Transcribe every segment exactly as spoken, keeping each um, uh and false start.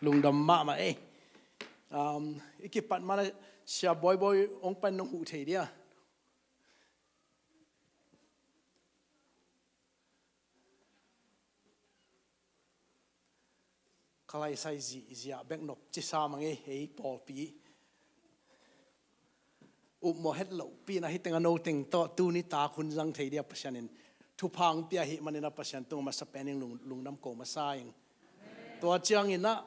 Lungdam mahmah ei. I kipat mana sia bawibawi hong pan nong huh thei dia? Ka laisai zihziah bek nop cisa mang ei, ei pawlpi. Upmawh het lohpi na hi teng a no teng tawh tuni tak hun zang thei dia Pasian in thupha hong pia hi manin a Pasian tung masa pen in lungdam ko masa ing. Tua ciangin ah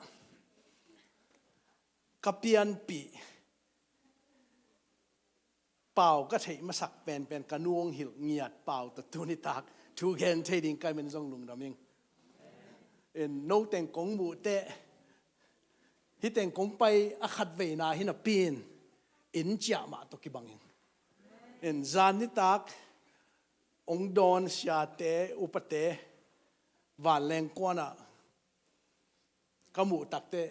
ka pianpih pau ka theih masak penpen ka nu hong hilh ngiat pau tawh tuni tak thu gen thei ding kai men zong lungdam ing. In no teng kong muh teh hi teng kong pai a khat veina hi napi in inn ciah mah tawh kibang ing. In zan nitak hong dawn siate upate vanleng kuanah ka muh tak teh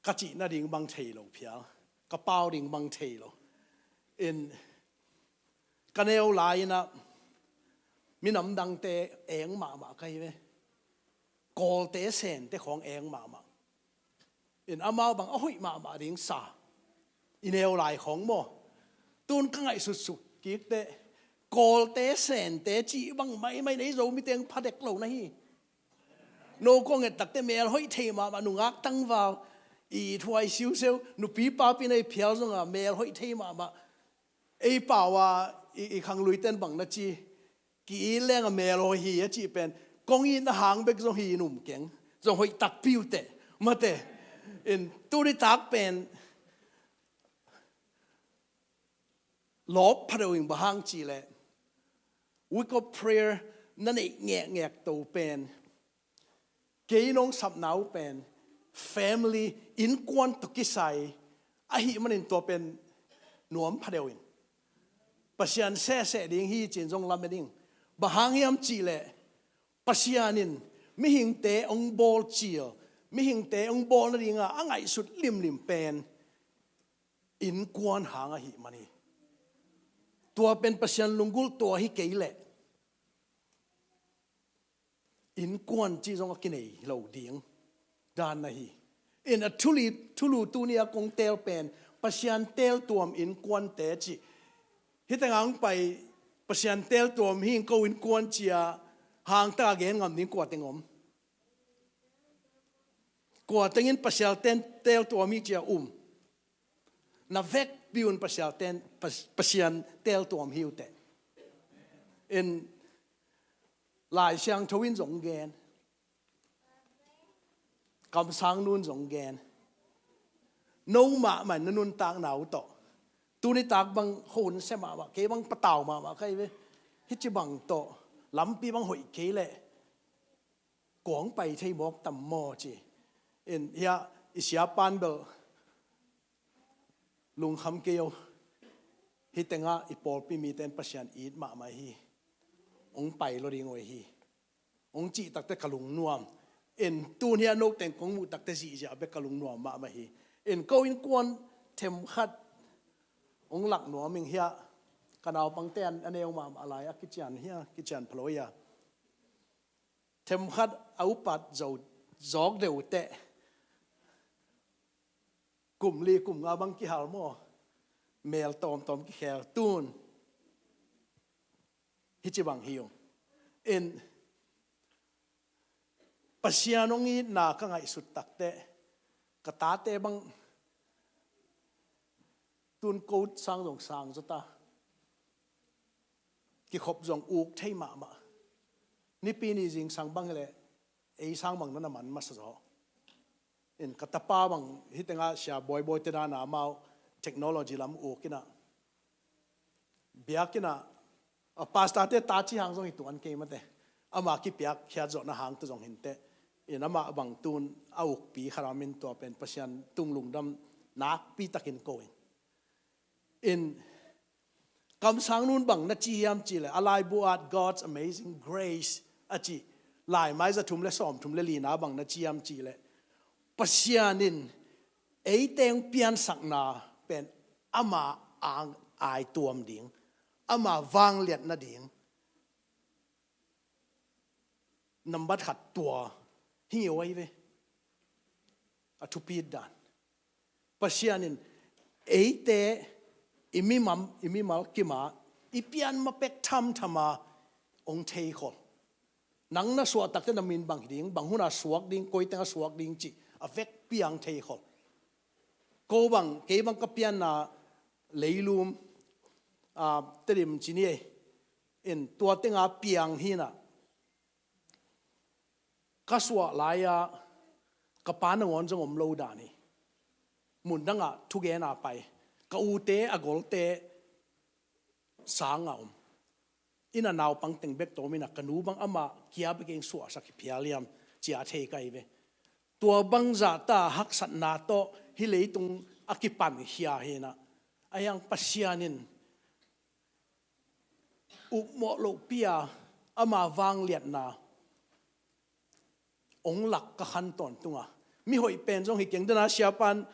ka cih nading bang thei lo phial, ka pau ding bang thei lo. In ka neu lai-in ah minam dangte eng mahmah ka hi ve. Kawlte sente khawng eng mahmah. In amau bang a hoih mahmah ding sa i neu lai khawng maw? Tun ka ngaihsutsuk kik teh kawlte sente cih bang maimai nei Zomite hong pha dek lo na hi. No kong et tak teh mel hoih thei mahmah, nungak tangval, i thuai siuseu, nupi papi na i phial zonga mel hoih thei mahmah. Ei pau a i, i khangluiten bang na ci, ki-it leng a mel hoih hi a cih pen kong itna hang bek zong hi in um keng, zong hoih takpi uh teh mate. In tuni tak pen lawp pha deuh ing, bang hang cih leh week of prayer na neih ngekngek to pen kei nong sapna uh pen family, innkuan tawh kisai ahih manin tua pen nuam pha deuh in Pasian sehseh ding hi ci-in zong lamen ing. Bang hang hiam cih leh Pasian in mihingte hong bawl cil, mihingte hong bawl nadinga a ngaihsut limlim pen innkuan hang ahih man hi. Tua pen Pasian lunggulh tua hi kei leh innkuan cih zong a kinei lo ding dan na hi. In a thuli, thulu tuni a kong teel pen Pasian teeltuam innkuante cih. Hi teng hong pai Pasian teeltuam hi ing, ko innkuan ci-a hangtaka gen ngam ding kua teng om? Kua tengin Pasian ten, teeltuam hi ci-a um? Na vekpi un Pasian ten, Pas-, Pasian teeltuam hi uh teh. In Lai Siangtho in zong gen, kamsang nun zong gen, no mahmah in na nuntakna uh tawh tuni tak bang khonse mahmah, kei bang patau mahmah ka hi ve. Hih ci bang tawh lampi bang hoih kei leh kong pai thei mawk tam maw ci. In hiah i siapan bel lungkham kei o. Hih tengah i pawlpi mite in Pasian it mahmah hi. Hong pai lo ding uh hi. Hong cih tak teh ka lungnuam. In tun hiah no teng kong muh tak teh zihziah bek ka lungnuam mahmah hi. In ko innkuan themkhat hong lak nuam ing hiah. Ka naupangte an a neu mahmah lai a kician hiah, kician pha lo hiah. Themkhat a upat zo zawk deuh teh kum li kum nga bang kihal maw? Mel tawmtawm kikhel tun. Hih ci bang hi ung. In Pasian hong itna ka ngaihsut tak teh ka tate bang tun ko sang zong sang zaw ta, kikhop zong uk thei mahmah. Nipi ni zingsang bang hileh ei sang bang na na man masa zaw. In ka tapa bang hih tengah sia bawibawi te dana amau technology lam uk inah, biakinn ah, a pastor te ta ci hang zong hi tuan kei mate. Ama kipiak khiat zawhna hang tawh zong hi inteh. In amah bang tun a ukpi khat a om in tua pen Pasian tung lungdam nakpi takin ko ing. In kamsang nun bang na ci hiam cih leh a laibu at God's Amazing Grace a cih laimai za thum le sawm thum le lina bang na ci hiam cih leh Pasian in ei teng piansakna pen ama ang ai tuam ding, ama vangliat nading nambat khat tua hi ngeu ahi ve. A thupit dan, Pasian in eite i mimal, i mimal kimah i pian ma pek thamtham a hong theikhol. Nang na suah takte na min bang hi ding, bang hun a suak ding, koi teng a suak ding cih a vekpi a hong theikhol. Ko bang, kei bang ka pianna leilum, a, Tedim ci ni ei, in tua teng a piang hi in ah, ka suah lai-a ka pa nangawn zong om lo dan hi. Mun dangah thugen a pai, ka ute a golte sangah om. Inn ah naupang teng bek tawm in ah, ka nu bang amah kia bek in suahsak hi phial hiam ci a thei ka hi ve. Tua bangzah ta haksatna tawh hih leitung a kipan khia hi in ah, ahi hang Pasian in upmawh lohpi a ama vangliatna hong lak ka khan tawntung a. Mi hoih pen zong hi keng, dena siapan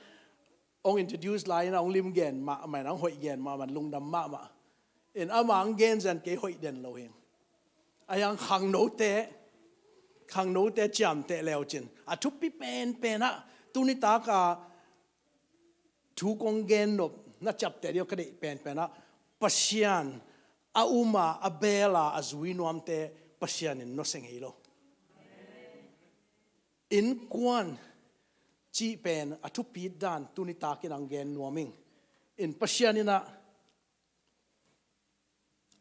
hong introduce lai-in ah hong lim gen mahmah in ah, hong hoih gen mahmah, lungdam mahmah. In ama hong gen zen kei hoih den lo hi. Ahi hang khangnote, khangnote ciamteh leu cin, a thupi penpen ah tuni tak a thu kong gen nop na ciapteh ding ka deih penpen ah, Pasian a um a, a bel a, a zui nuamte Pasian in nusia ngei lo. Innkuan cih pen a thupit dan tuni takin hong gen nuam ing. In Pasian in ah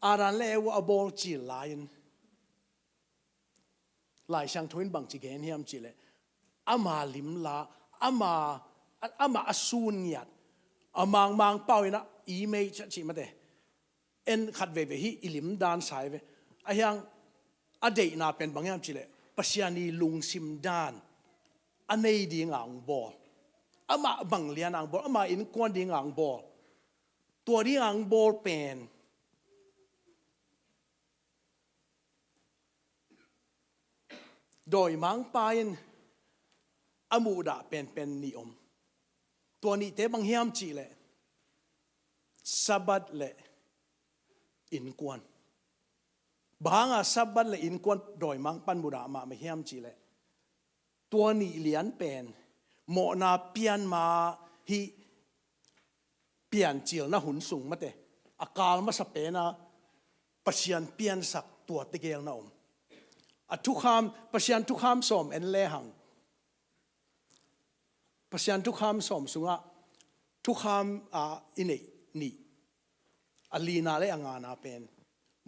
Adam le Eva a bawl cil lai-in, Lai Siangtho in bangci gen hiam cih leh, ama limla, ama, ama a sun ngiat, a mangmang pau in ah image a cih mate, en khat veivei hi, i lim dan sa hi ve. Ahi hang a deihna pen bang hiam cih leh, Pasian i lungsim dan a nei ding a hong bawl. Amah bang lian a hong bawl, ama innkuan ding a hong bawl. Tua ding a hong bawl pen dawimangpa in a muhdah penpen nih om. Tua nihte bang hiam cih leh, Sabbath le innkuan. Bang hanga Sabbath le innkuan dawimangpan mudah mahmah hiam cih leh, tua nih lian pen mawhna pian ma hih piancilna hun sung mate, a kal masa pen a Pasian piansak tua tegel na om. A thukham, Pasian thukham sawm en lehang, Pasian thukham sawm sungah thukham a i neih nih, a lina le a ngana pen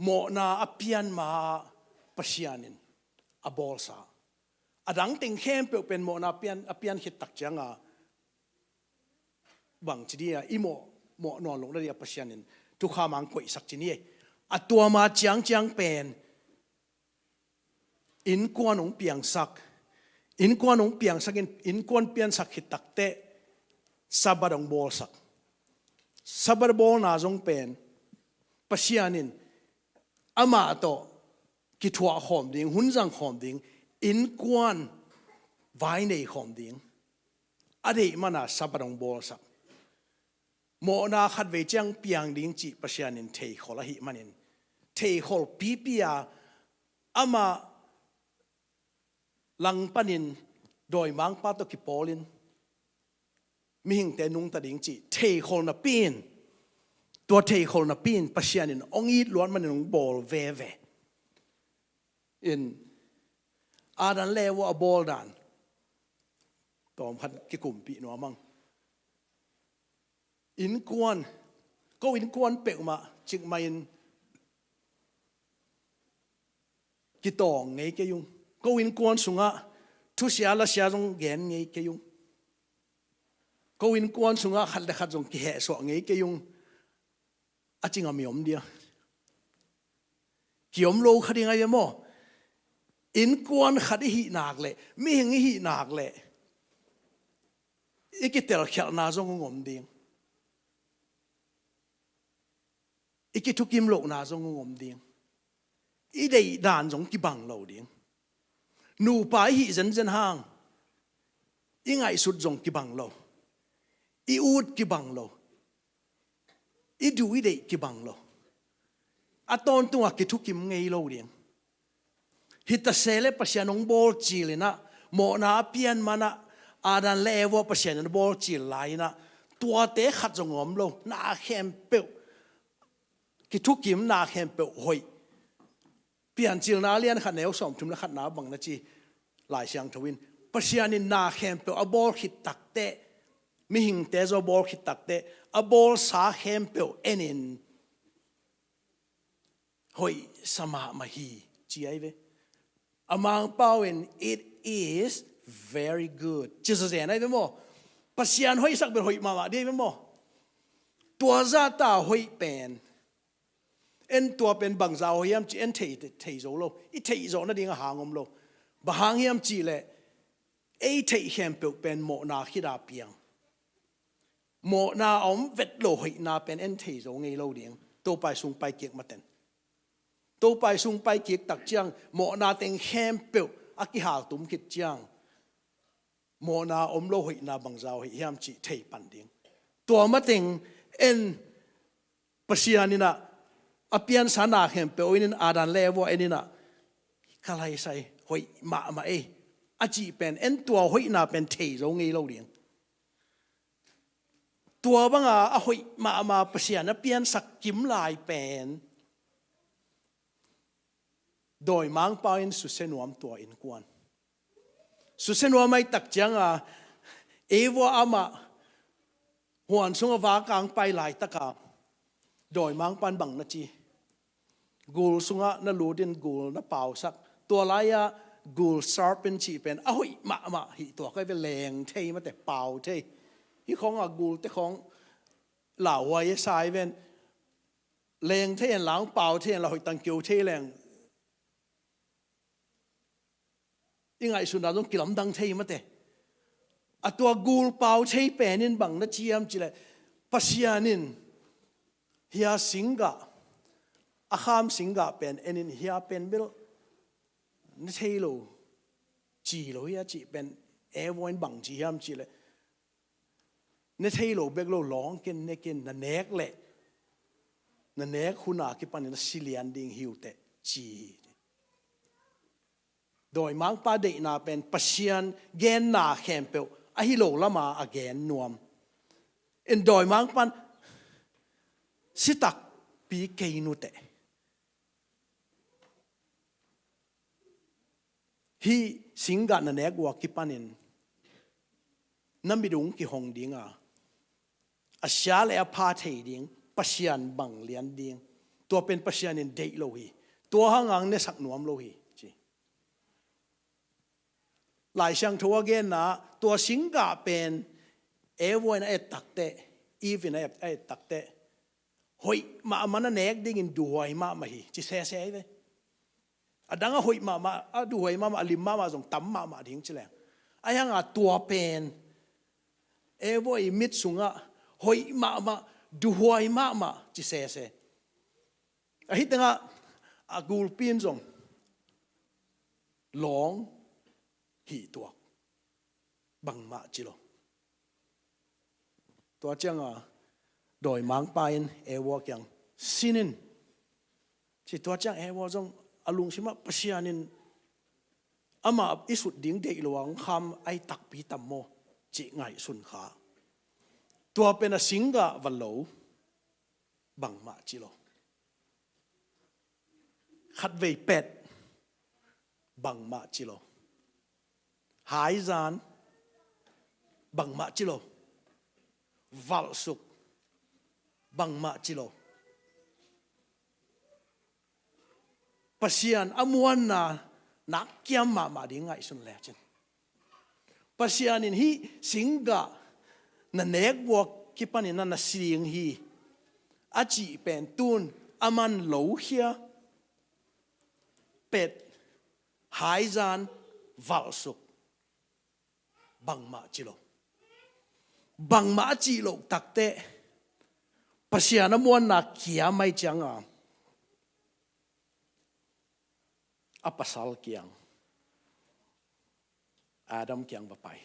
mawhna a pian ma Pasian in a bawlsa. A dang teng khempeuh pen mawhna a pian, a pian khit tak cianga bangci dia i mawh, mawh nawn loh na dia Pasian in thukham a hong koihsak ci ni ei. A tua ma ciangciang pen innkuan hong piangsak, innkuan hong piangsak in, innkuan piansak khit takteh Sabbath hong bawlsak. Sabbath bawlna zong pen Pasian in amah tawh kithuah khawm ding, hun zang khawm ding, innkuan vai nei khawm ding a deih mana Sabbath hong bawlsak. Mawhna khatvei ciang piang ding cih Pasian in theikhol ahih manin, theikhol pipi a amah langpanin dawimangpa tawh kipawlin mihingte nungta ding cih theikhol napi in, tua theikhol napi in Pasian in hong it luat manin hong bawl veve. In Adam le Eva a bawl dan tawmkhat kikumpih nuam ang. Innkuan, ko innkuan peuhmah cikmah in kitawng ngei kei ung. Ko innkuan sungah thusia lasia zong gen ngei kei ung. Ko innkuan sungah khat le khat zong kihehsuah ngei kei ung, a ci ngam i om dia? Ki om lo kha ding ahi a maw? Innkuan khat i hih nak leh, mihing i hih nak leh, i kitelkhialhna zong hong om ding. I kithukim lohna zong hong om ding. I deih dan zong kibang lo ding. Nupa i hih zenzen hang i ngaihsut zong kibang lo. I ut kibang lo. I duh i deih kibang lo. A tawntungah kithukim ngei lo ding. Hi ta se leh Pasian hong bawl cil in ah, mawhna a pian man ah, Adam leh Eva Pasian in a bawl cil lai in ah, tuate khat zong om lo, na khempeuh, kithukim na khempeuh hoih. Piancilna a lian khat neu sawmthum leh khatna bang na ci, Lai Siangtho in, Pasian in na khempeuh a bawl khit takteh, mihingte zong a bawl khit takteh, a bawlsa khempeuh en in, hoih sa mahmah hi, ci ahi ve. A Mangpau in, "It is very good," ci zawzen ahi ve maw. Pasian hoihsak bel hoih mahmah ding ahi ve maw. Tua zahta hoih pen, en tua pen bangzah hoih hiam cih en thei, thei zo lo. I theih zawh nading a hang om lo. Bang hang hiam cih leh, ei theih khempeuh pen mawhna khit a piang. Mawhna a om vet lo hoihna pen en thei zo ngei lo ding. Topa i sung pai kik maten. Topa i sung pai kik tak ciang mawhna teng khempeuh a kihaltum khit ciang, mawhna a om lo hoihna bangzah hoih hiam cih thei pan ding. Tua mateng en Pasian in ah, a piansa na khempeuh en in, Adam leh Eva en in ah, "Ka laisai hoih mahmah ei," a cih pen, en tua hoihna pen thei zo ngei lo ding. Tua banga a hoih mahmah Pasian a piansak kim lai pen, dawimangpa in susia nuam tua innkuan. Susia nuam ahih tak cianga, Eva amah huan sunga vakang pai laitaka, dawimangpa in bang na ci? "Gul sungah na lut in gul na pausak." Tua lai-a gul, serpent cih pen a hoih mahmah hi tuak ahi ve, leng thei mate, pau thei. Hih khawngah gulte khawng lauhuai e, sa hi ven. Leng thei en lang, pau thei en la, hoih tangkeu thei leng, i ngaihsutna zong kilamdang thei mate. A tua gul pau thei pen in bang na ci hiam cih leh, Pasian in hih a singgah, a kham singgah pen en in, hih a pen bel ne thei lo, ci lo hi a cih pen, Eva in bang ci hiam cih leh, "Ne thei lo bek lo, lawng ken, ne ken, na nek leh na nek hun a kipanin na si lian ding hi uh teh," ci hi. Dawimangpa deihna pen Pasian genna khempeuh ahi lo lama a gen nuam. En, dawimangpa in si takpi kei nu teh, hih singgah na nek uh a kipanin na mit uh hong kihong ding a, a sia leh a pha thei ding Pasian bang lian ding. Tua pen Pasian in deih lo hi. Tua hang hong nesak nuam lo hi, ci. Lai Siangtho a genna, tua singgah pen Eva in a et takteh, Eve in a et, a et takteh, hoih mahmah na nek dingin duhuai mahmah hi, ci sese hi ve. A dang a hoih mahmah, a duhuai mahmah, a lim mahmah zong tam mahmah ding ci leng. Ahi hanga tua pen Eva i mit sungah hoih mahmah, duhuai mahmah, ci sese. Ahi tengah a gulpi in zong lawng hi tuak, bangmah ci lo. Tua cianga dawimangpa in Eva kiang, "Sin in," ci. Tua ciang Eva zong a lungsimah, "Pasian in amah i sut ding deih lo a hong kham ahi takpi tam maw?" ci ngaihsun kha. Tua pen a singgah va lo, bangmah ci lo. Khatvei pet, bangmah ci lo. Haizan, bangmah ci lo. Valhsuk, bangmah ci lo. Pasian a muanna nakkiam mahmah ding ngaihsun lecin. Pasian in hih singgah na nek uh a kipanin na na si ding hi, a cih pen tun a man lokhia, pet, haizan, valhsuk, bangmah ci lo. Bangmah a cih loh takteh Pasian a muanna kiam ahih cianga a pasal kiang, Adam kiang va pai.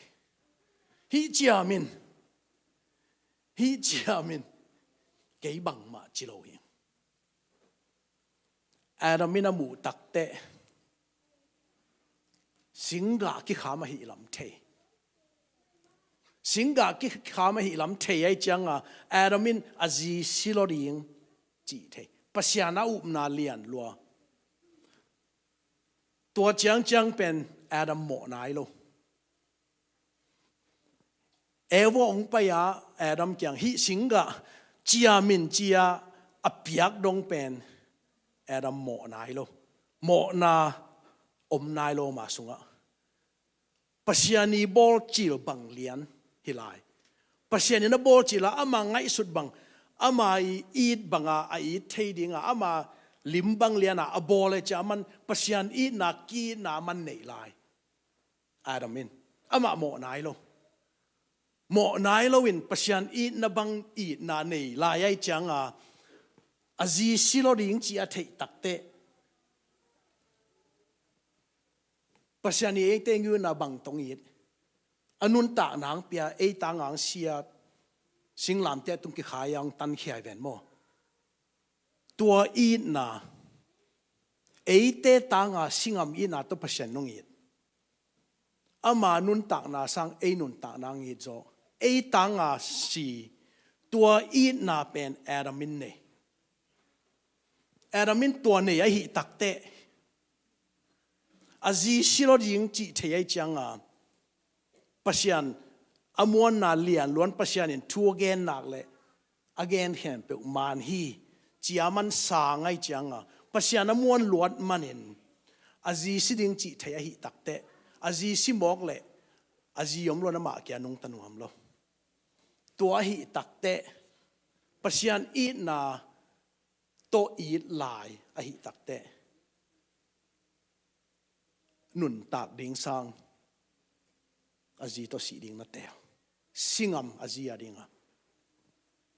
"Hih ciamin, hih ciamin kei bangmah ci lo hi." Adam in a muh takteh, singgah kikham ahih lam thei. Singgah kikham ahih lam thei ahih cianga Adam in a zi si lo ding cih thei. Pasian a upna lian lua. Tua ciangciang pen Adam mawh nai lo. Eva hong pai-a Adam kiang hih singgah ciamin cia a piak dong pen Adam mawh nai lo. Mawhna om nai lo ama sungah. Pasian i bawlcil bang lian hi lai. Pasian in a bawlcil a ama ngaihsut bang, ama i it banga a it thei dinga ama lim bang liana a bawl e cia aman Pasian itna ki-itna aman neih lai. Adam in amah mawh nai lo. Mawh nai loin Pasian itna bang itna nei lai ahih cianga a zi si lo ding ci a theih takteh Pasian i eite ngilna bang tong it. A nuntakna ang pia ei tanga ang sia singlamteh tung kikhai ang tankhia hi ven maw? Tua itna eite tanga singam itna tawh Pasian nong it. Ama nuntakna sang ei nuntakna ang it zaw. Ei tanga si tua itna pen Adam in nei. Adam in tua nei ahih takteh a zi si lo ding cih thei ahih cianga Pasian a muanna lian luan Pasian in thu a gen nak le a gen khempeuh man hi cia man sang ahih cianga Pasian a muan luat manin a zi si ding cih thei ahih takteh a zi si mawk le a zi om luan amah kia nungta nuam lo. Tua ahih takteh Pasian itna tawh it lai ahih takteh nuntak ding sang a zi tawh sih ding na tel. Singam a zi a dinga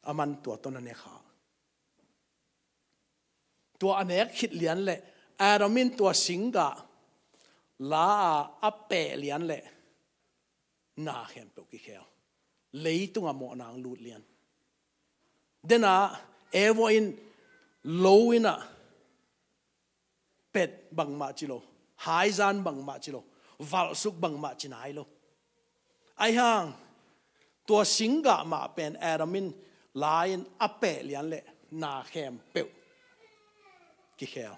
aman tua tawh na ne kha. Tua a nek khit lian le Adam in tua singgah la a a peh lian le na khempeuh kikhel. Leitunga mawhna ang lut lian. Dena Eva in lo ina pet bangmah ci lo, haizan bangmah ci lo, valhsuk bangmah ci nai lo. Aihang tua singgah mah pen Adam in la-in a peh lian le na khempeuh kikhel.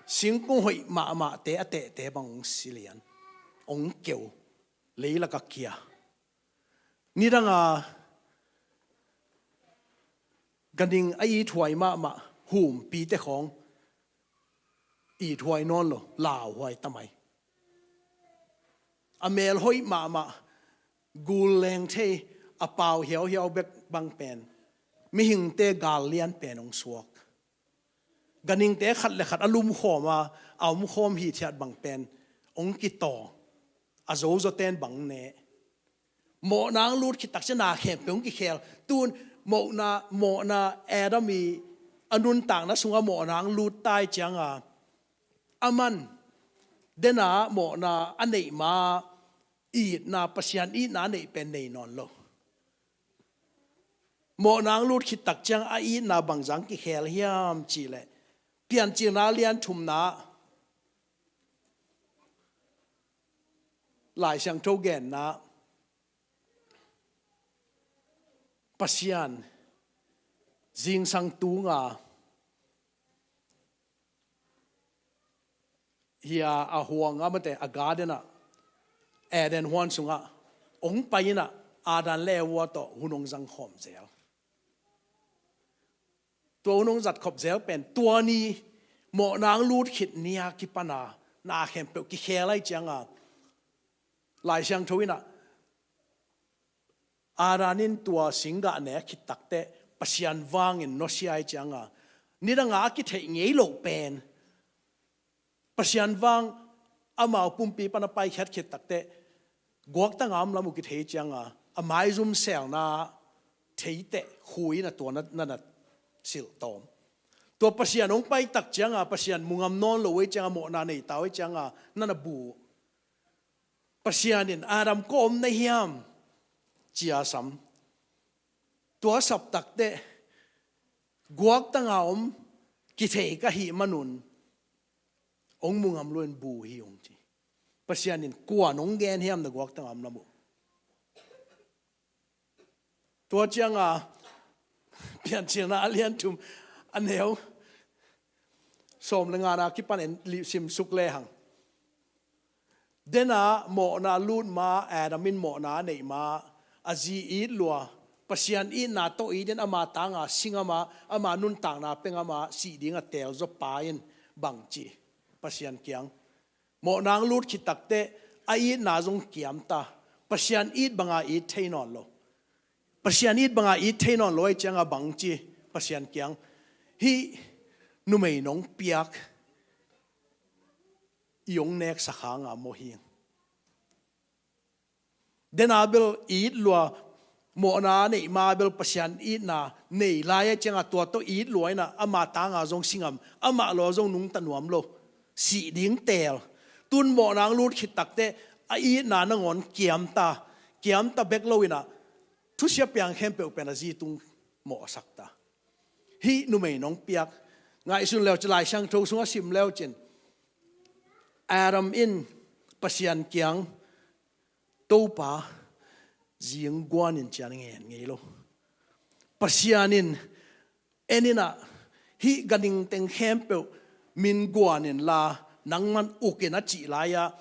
Singkung hoih mahmahte a tehte bang hong si lian, hong keu, leilak a kia. Nidanga ganhing a ithuai mahmah humpite khawng ithuai nawn lo, lauhuai tamai. A mel hoih mahmah gul leng thei a pau hiauhiau bek bang pen mihingte gal lian pen hong suak. Ganhingte khat le khat a lumkhawm a, a omkhawm hithiat bang pen hong kitawng, a zozawten bang ne. Mawhna ang lut khit takciang na khempeuh hong kikhel. Tun mawhna, mawhna Adam i a nuntakna sungah mawhna ang lut tai cianga aman dena mawhna a neih ma itna, Pasian itna a neih pen nei nawn lo. Mawhna ang lut khit takciang a itna bangzang kikhel hiam cihleh Piancilna lian thumna Lai Siangtho genna Pasian zingsang tunga hia a huang a mate a garden ah Eden huan sungah hong pai inah Adam le Eva tawh hun hong zang khawm zel. Tua hun hong zat khop zel pen tua ni mawhna ang lut khit nia kipana na khempeuh kikhel ai cianga Lai Siangtho inah Adam in tua singgah nek khit takteh Pasian vangin nusia ai cianga nidanga a kitheih ngei loh pen Pasian vang amau pumpi pana paikhiat khit takteh guaktanga om lam uh kithei cianga a maizum selna theiteh khuina tua na, na, na silh tawm. Tua Pasian hong pai tak cianga Pasian mungam nawn lo ei cianga mawhna nei tau ei cianga na na bu. Pasian in Adam ko om na hiam cia sam. Tua sap takteh guaktanga om kithei ka hih manun Hong mu ngam lo in bu hi hong ci. Pasian in kua nong gen hiam na guak tangam na mu. Tua cianga Piancilna a lian thum a neu sawm le ngana kipan en lih sim suk lehang. Dena mawhna lut ma, Adam in mawhna a neih ma, a zi it lua, Pasian itna tawh it in ama tanga singam a, ama nuntakna pengam a sih ding a teel zaw pa in bang ci? Pasian kiang. Mawhna hong lut khit takteh a itna zong kiamta. Pasian it banga it thei nawn lo. Pasian it banga it thei nawn lo ahih cianga bang ci? Pasian kiang. Hih numei nong piak i hong neksak hanga maw hi. Dena bel it lua, mawhna neih ma bel Pasian itna nei lai ahih cianga tua tawh it lua ina ama tanga zong singam, amah lua zong nungta nuam lo. Sih ding teel. Tun mawhna hong lut khit takteh a itna nangawn kiamta, kiamta bek lo ina thusia piang khempeuh pen a zi tung mawhsakta. Hih numei nong piak. Ngaihsun leu ci, Lai Siangtho sungah sim leu cin, Adam in Pasian kiang, Topa, zing guan in ci-a ngen ngei lo. Pasian in en ina, hih ganhing teng khempeuh min guan inla nangman uk in a cih lai-a,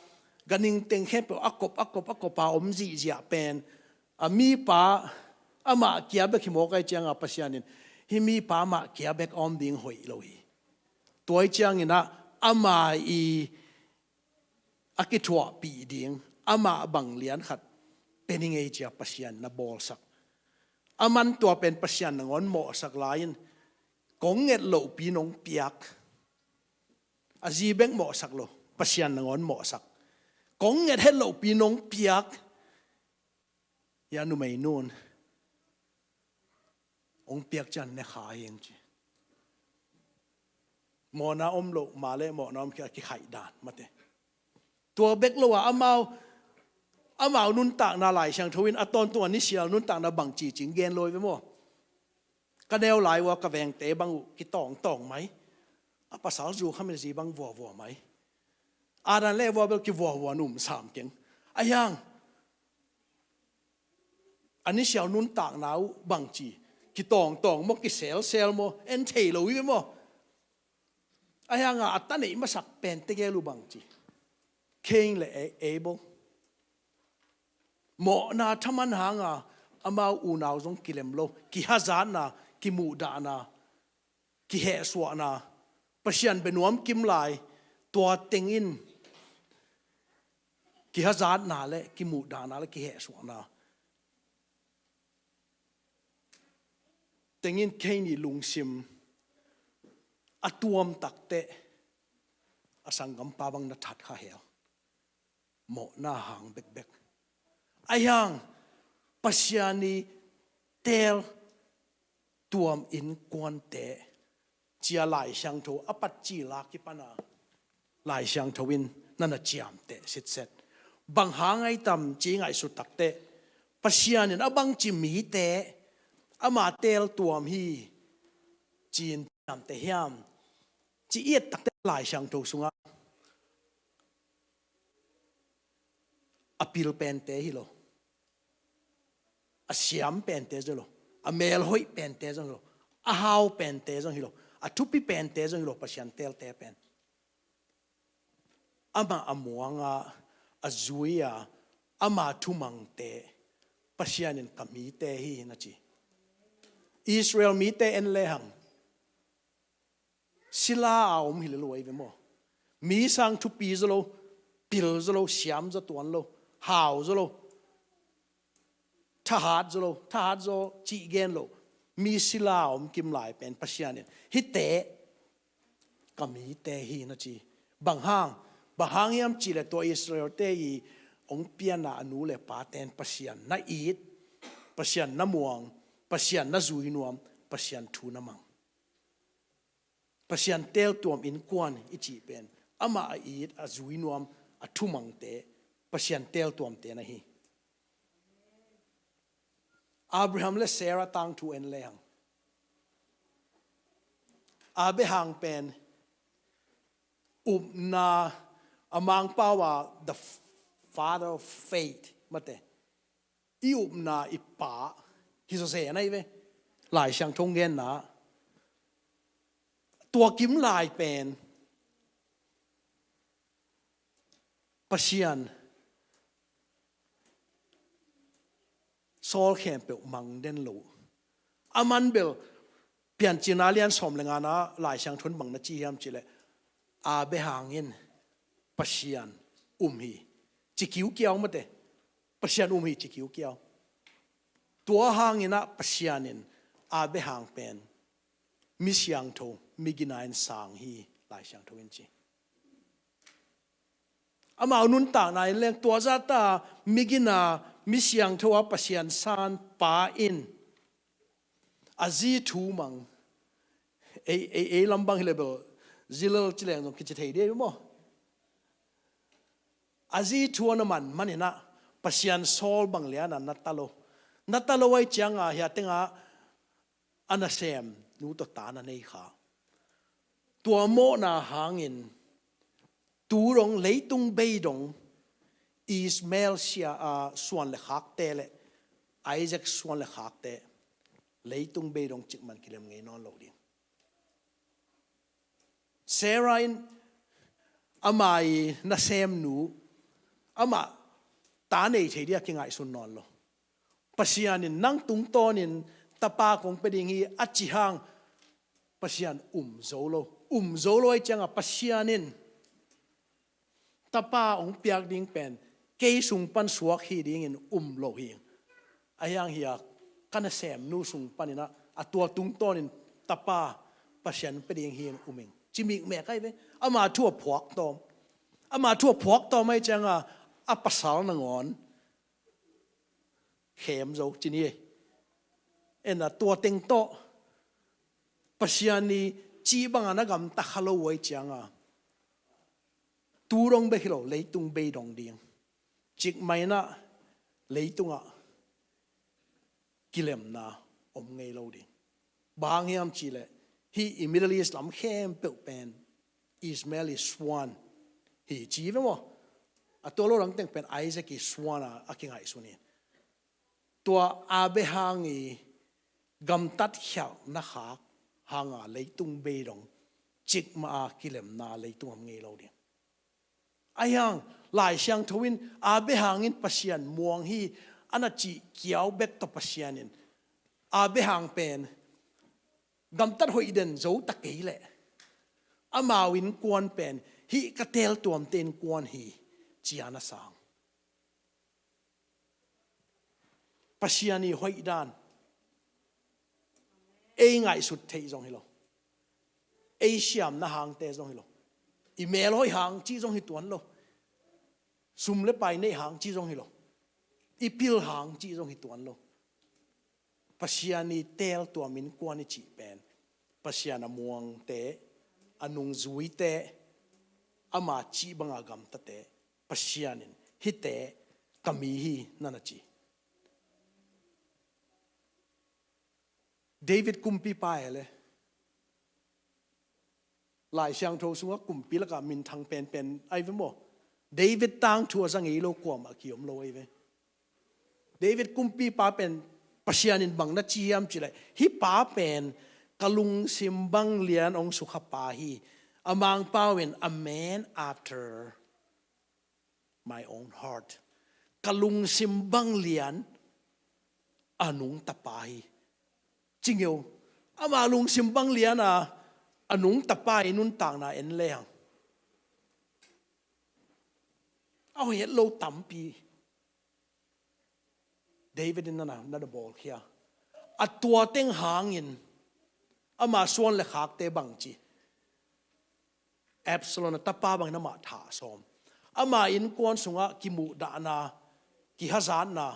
ganhing teng khempeuh a kop a kop a kopa om zihziah pen a mipa amah kia bek hi mawk ahih cianga Pasian in hih mipa amah kia bek a om ding hoih lo hi. Tua ahih ciangin ah ama i a kithuahpih ding amah bang lian khat pe ni ngei ci-a Pasian na bawlsak. Aman tua pen Pasian nangawn mawhsak lai-in, kong nget lohpi nong piak. A zi bek mawhsak lo, Pasian nangawn mawhsak. Kong nget het lohpi nong piak. Hia numei nun hong piak ciang ne kha hi hong ci. Mawhna om loh ma le mawhna om khia kikhaih dan mate. Tua bek lo a amau, amau nuntakna Lai Siangtho in a tawntung a ni sial nuntakna bang ci cing gen lo hi ve maw. Ka neu lai ua ka vengte bang uh kitawngtawng mai. A pasal zu khamin zi bang vuavua mai. A dan le vua bel kivuavua num sam keng. A hiang a ni sial nuntakna uh bang ci, kitawngtawng maw, kiselsel maw, en thei lo hi ve maw. A hianga a ta neih masak pente gel uh bang ci, Cain le A-, Abel. Mawhna thaman hanga amau unau zong kilem lo, kihazatna, kimuhdahna, kihehsuahna, Pasian bia nuam kim lai, tua tengin kihazatna le kimuhdahna le kihehsuahna tengin Cain i lungsim a tuam takteh a sanggampa bang na that kha hel. Mawhna hang bekbek. A hiang Pasian i teel tuam innkuante cia Lai Siangtho a pat ci lak i pana Lai Siangtho in na na ciamteh sitset. Bang hang ai tam ci ngaihsut takteh Pasian in a bang ci mite ama teel tuam hi ci-in ciamteh hiam ci i et takteh Lai Siangtho sungah a pil pente hi lo, a siam pente zong hi lo, a melhoih pente zong hi lo, a hau pente zong hi lo, a thupi pente zong hi lo, Pasian teelte pen. Amah a muanga, a zuia, ama thumangte Pasian in ka mite hi na ci. Israel mite en lehang sila a om hi le lo ahi ve maw. Mi sang thupi zaw lo, pil zaw lo, siam zaw tuan lo, hau zaw lo, thahat zaw lo, thahat zaw cih gen lo, mi sila a om kim lai pen Pasian in hihte ka mite hi na ci. Bang hang, bang hang hiam cih leh tua Israelte i hong pianna a nu le paten Pasian na it, Pasian na muang, Pasian na zui nuam, Pasian thu na mang. Pasian teeltuam innkuan i cih pen amah a it, a zui nuam, a thumangte, Pasian teeltuamte na hi. Abraham le Sarah tangthu en lehang, a behang pen Upna, a Mangpau a the father of faith, mate. I upna i pa hi zawzen ahi ve. Lai Siangtho genna tua kim lai pen Pasian sawl khempeuh mang den lo. A man bel Piancilna lian sawm le ngana Lai Siangtho in bang na ci hiam cih leh, Abraham in Pasian um hi ci kiukiau mate. Pasian um hi ci kiukiau. Tua hangin ah Pasian in Abraham pen mi siangtho, mi gina in sang hi, Lai Siangtho in ci. Amau nuntakna in leng tua zata mi gina, mi siangtho a Pasian san pa in a zi thu mang. Ei, ei, ei lam bang hi leh bel zilel ci leng zong kici thei ding maw. A zi thu a na man manin ah Pasian sawl bang lian a na ta lo. Na ta lo ahih ciangin hia tengah a nasem nu tawh ta na nei kha. Tua mawhna hangin tu dong, leitung bei dong, Ishmael sia, a, suan le khakte le Isaac suan le khakte leitung bei dong cikmah kilem ngei nawn lo ding. Sarah in ama i nasem nu, amah ta nei thei ding a kingaihsun nawn lo. Pasian in nang tungtawnin tapa kong pia ding hi a ci hang, Pasian um zo lo. Um zo lo ahih ciangin Pasian in tapa hong piak ding pen kei sung pan suak hi dingin um lo hi. Ahi hang hia ka nasem nu sung panin ah a tua tungtawnin tapa Pasian pia ding hi in um ing ci mikmek ahi ve. Ama thu a phuak tawm. Ama thu a phuak tawm ahih ciangin a pasal nangawn khem zo ci ni. En a tua teng tawh Pasian i cih bangin a gamta kha lo uh ahih ciangin tu dong bek hi lo, leitung bei dong ding. Cikmah in ah leitungah kilemna om ngei lo ding. Bang hang hiam cih leh hih i Middle East lam khempeuh pen Ishmael i suan hi ci ve maw. A tua lo dang teng pen Isaac i suan a, a kingaihsun hi. Tua Abraham i gamtat khialhna khak hangin leitung bei dong cikmah a kilemna leitung om ngei lo ding. Ahi hang Lai Siangtho in Abraham in Pasian muang hi a na cih kiau bek tawh Pasian in Abraham pen gamtat hoih den zo ta kei leh amau innkuan pen hih ka teeltuamte innkuan hi ci a na sang. Pasian i hoih dan ei ngaihsut theih zong hi lo. Ei siamna hangte zong hi lo. I mel hoih hang cih zong hi tuan lo. Sum le pai neih hang cih zong hi lo. I pil hang cih zong hi tuan lo. Pasian i teeltuam innkuan i cih pen Pasian a muangte, a nungzuite, ama cih banga gamtate, Pasian in hihte ka mi hi na na ci. David kumpipa e le Lai Siangtho sungah kumpi lakah minthang penpen ahi ve maw. David tangthu a za ngei lo kuamah kiom lo ahi ve. David kumpipa pen Pasian in bang na ci hiam cih leh, hih pa pen ka lungsim bang lian hong sukha pa hi. A Mangpau in a man after my own heart. Ka lungsim bang lian a nungta pa hi. Ci ngeu. Ama lungsim bang lian a, a nungta pa i nuntakna en le hang a hoih het lo tampi David in na na, na na bawlkhia. A tua teng hangin ama suan le khakte bangci, Absalom a tapa bangin amah thah sawm. Ama innkuan sungah kimuhdahna, kihazatna,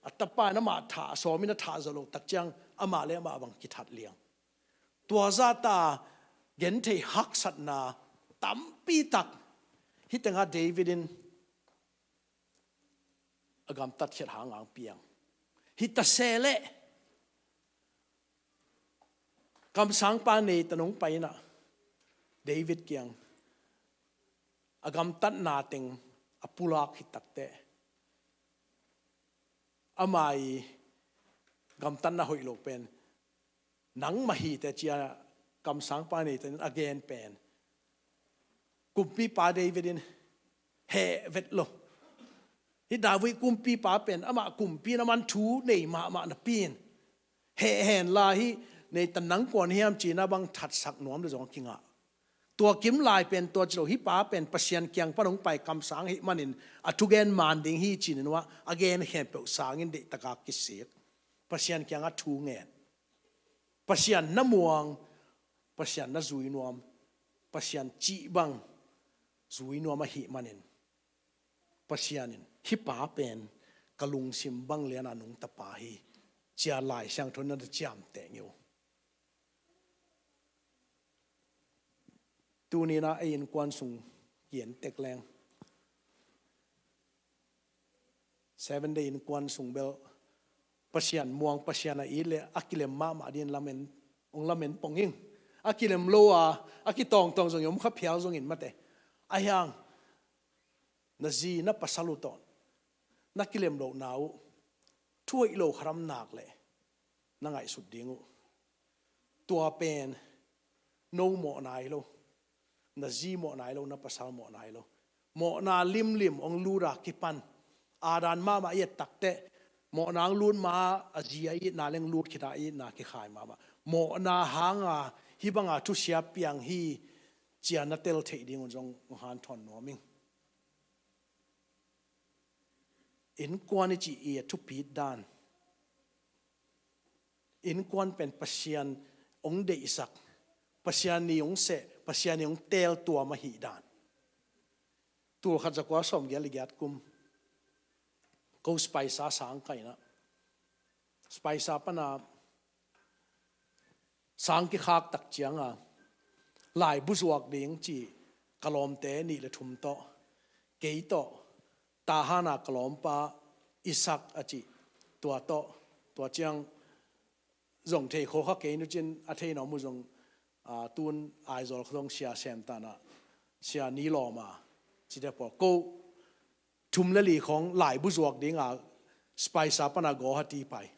a tapa in amah thah sawm in a thah zawh loh tak ciang amah le amah bang kithat liang. Tua zahta genthei haksatna tampi tak hih tengah David in a gamtat khiat hang ang piang. Hih ta se leh kamsangpa nei ta nong pai inah David kiang a gamtatna teng a pulak hi takteh, ama i gamtatna hoih lo pen nangmah hi teh ci-a kamsangpa neite'n a gen pen, kumpipa David in heh vet lo. Hih David kumpipa pen amah kumpi in aman thu nei mahmah napi in, heh hen la, hih neite nang kuan hiam ci-in a bang thatsak nuam le zong a kingah. Tua kim lai pen tua ci lo, hih pa pen Pasian kiang pan hong pai kamsang ahih manin a thugen man ding hi ci-in a gen khempeuh sangin deihtakin kisik. Pasian kiangah thu ngen. Pasian na muang, Pasian na zui nuam, Pasian cih bang zui nuam ahih manin, Pasian in hih pa pen ka lungsim bang lian a nungta pa hi, ci-a Lai Siangtho in na ciamteh ngei uh. Tuni-in ah ei innkuan sung ki-en tek leng, Seven Day innkuan sung bel Pasian muang, Pasian a it leh a kilem mahmah dingin lamen, hong lamen pong ing. A kilem lo a, a kitawngtawng zong hi om kha phial zongin mate. Ahi hang na zi na pasal uh tawh na kilem lohna uh thu hoih lo khat om nak leh na ngaihsut ding uh. Tua pen no mawhna hi lo, na zi mawhna hi lo, na pasal mawhna hi lo. Mawhna limlim hong lut a kipan, Adam mahmah i et takteh mawhna hong lut ma a, a zi a itna leng lut khit a, a itna kikhai mahmah. Mawhna hanga hih banga thusia piang hi ci-a na tel theih ding un zong hong hanthawn nuam ing. Innkuan i cih i a thupit dan, innkuan pen Pasian hong deihsak, Pasian ni hong seh, Pasian ni hong teel tuam ahih dan. Tul khat za kua sawmgiat le giat kum, ko Spicer sang ka hi-in ah, Spicer pana sang kikhak tak cianga laibu zuak ding ci ka lawmte nih le thum tawh, kei tawh, Tahan a ka lawmpa Isak a cih, tua tawh, tua ciang zong thei khol kha kei nu cin, a thei nuam uh zong, a, tun Aizawl khawng sia sem ta-in ah, sia Ni Lawm a, cite pawl, ko thum le li khawng laibu zuak dinga Spicer pana Guwahati pai.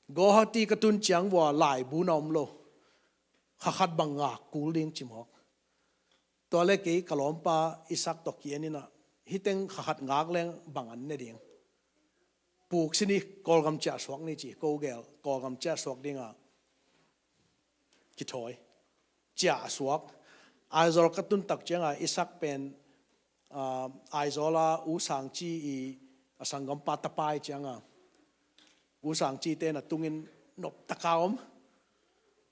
Guwahati ka tun ciang vua laibu na om lo, kha khat bang ngak kul ding ci mawk. Tua le kei ka lawmpa Isak tawh ki-en in ah, hih teng kha khat ngak leng bang an ne ding. Puk sin ni, Kawlgam ciah suak ni ci, ko gel Kawlgam ciah suak dinga kithawi. Ciah suak. Aizawl ka tun tak cianga Isak pen, ah, Aizawl a U Sang Ci i a sanggampa tapa hi cianga, U Sang Ci te na tungin nop taka om.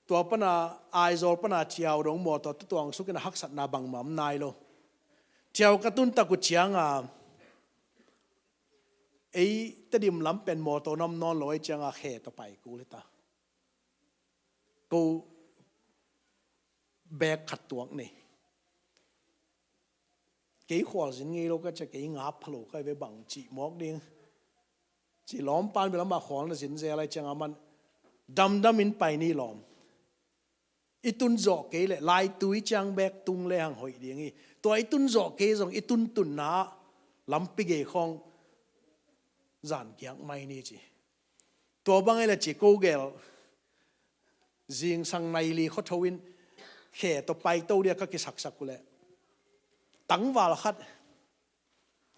Tua pana Aizawl pana Thiau dong mawtaw tawh tuang sukin a haksatna bangmah om nai lo. Thiau ka tun tak uh cianga ei Tedim lam pen mawtaw na om nawn lo ahih cianga khe tawh pai kul hi ta. Ko bag khat tuak nei. Kei khualzin ngei lo ka ci a, kei ngap pha lo ka hi ve, bang cih mawk ding. Ci lawmpan bel amah khual na zin zel ahih cianga aman damdamin pai ni lawm. I tun zawh kei leh laitui ciang bek tung lehang hoih ding hi. Tua i tun zawh kei zong i tuntunna lampi gei khawng zan kiak mai ni ci. Tua bang ei le ci ko gel zingsang nai li khuatho in khe tawh paito dia ka kisaksak uh leh, tangval khat,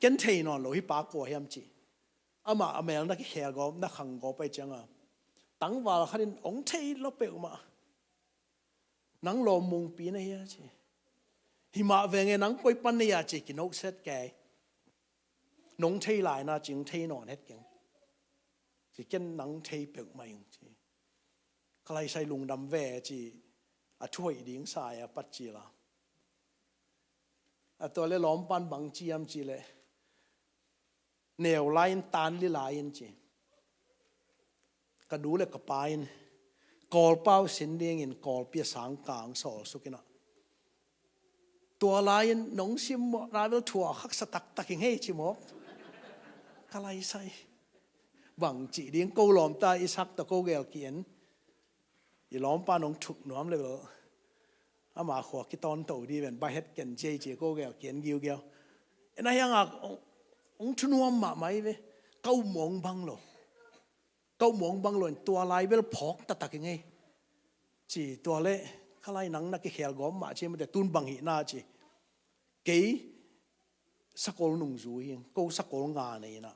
ken thei nawn lo, hih pa kua hiam ci. Amah a mel na kikhel gawp, na khang gawp ahih cianga, tangval khat in hong thei lo peuhmah, nang lawm mungpi na hia ci. Himah venge, nang koi pan na hia ci, kinohset kei. Nong thei lai na ci, hong thei nawn het keng ci, ken nang thei peuhmah ing ci. Ka laisai lungdam ve ci, a thu hoih ding sa a pat ci la. A tua le lawmpan bang ci hiam ci leh, neu lai-in tan li lai-in ci, ka nu le ka pa in Kawlpau sin dingin Kawlpi a sang kang sawl sukin ah, tua lai-in nong simmawhna bel thuak haksa taktak ing hei ci mawk. Ka laisai. Bang cih ding, ko lawmta Isak tawh ko gel ki-en. I lawmpa nong thuk nuam le bel Ama khua kitawnto dih ven, bai het ken ci ei ci ko gel kian giugiau. Ena hianga hong, hong thunuam mahmah hi ve. Ka um hong bang lo. Ka um hong bang lo in tua lai bel phawk taktak ing ei. Ci tua le, ka lai nang na kikhel gawm mah ci mate tun bang hihna ci. Kei sakol nungzui hi ing, ko sakol nga nei na.